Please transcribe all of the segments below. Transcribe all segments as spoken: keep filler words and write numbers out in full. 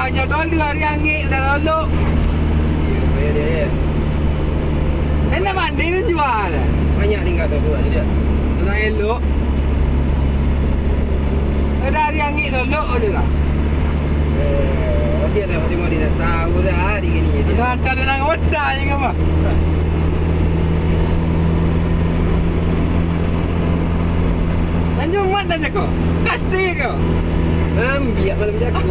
Aja dulu hari angin udah lolok. Iyo, bayar dia, ya. Enak mandi ni jual. Banyak tinggal tu buat je. Senang elok. Udah hari angin lolok aja lah. Eh, dia tak mati-mati dah tahu dah hari ini dia. Dah tak ada nang otak je ke apa? Tanjung Mat dah jago. Kati kau. Ambiak malam jago.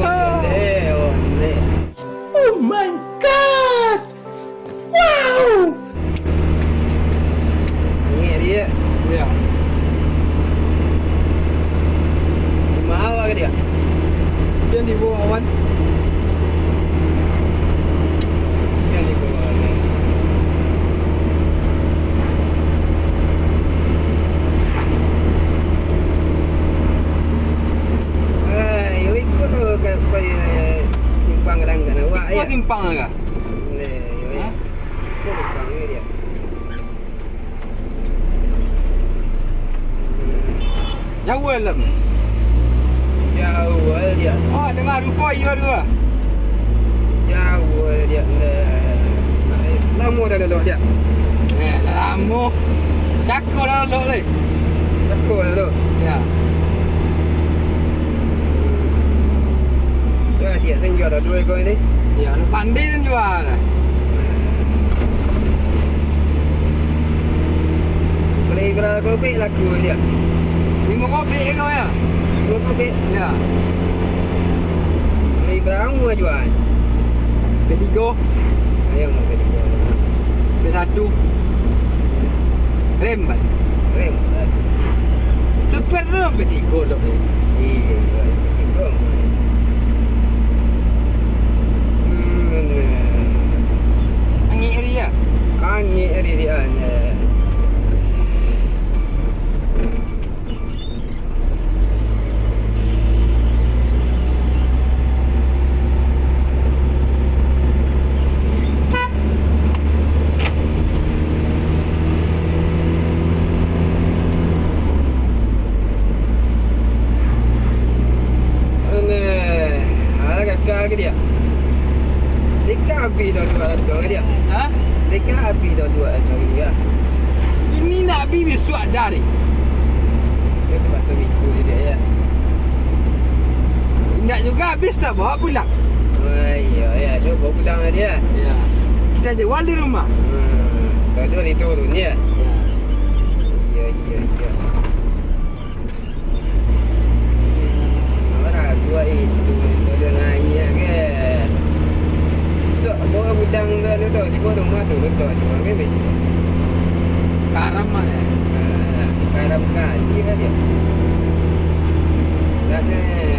Eh, oh, ni. Oh my God! Wow! Ni dia. Ya. Di mana ke dia? Dia di bawah awan. Yang di bawah awan. Ai, ikut tu ke, ke simpang langgan awak, ya? Simpang lah. Boleh, ya. Ha? Ikut simpang ni dia. Jauh lah. Jauh lah dia. Oh, dengar rupa iya dua. Jauh lah dia. Lamo dah lolok dia. Eh, dah lamo. Cako dah lolok lai. Cako dah tu. Ya. Tu dia senjual dah dua ekor ni. Ya, lu pandai senjual. Bali bara kobek laku dia? Limo kobek ko, ya? Limo kobek? Ya. Bali bara amu jual? P tigo. Ayo, mau P tigo. P satu. Rem, Ban. Rem, Ban. Super tu P tigo dok. Iya, iya, P tigo. Hmm, benar. Angin hari ya? Angin hari dia, eh. Alah, kakak ke dia? Deka abih dah luak raso ke dia? Ha? Deka abih dah luak raso ke dia? Ini nak abih bisuak dari. Itu pasal minggu je dia, ya. Indak juga abih, tak bawa pulang. Oh, iya, ya, tu bawa pulang lah dia. Ya. Kita jual di rumah. Hmm, kalau diturun, ya. Ya. Iya, iya, iya. Orang buat itu, kalau naik, kan. Sok bawa pulang tu, tu, tu, tiba rumah tu, betul, tiba, kan, betul. Karam lah, ya. Ah, karam sekali kan dia. Dah, eh,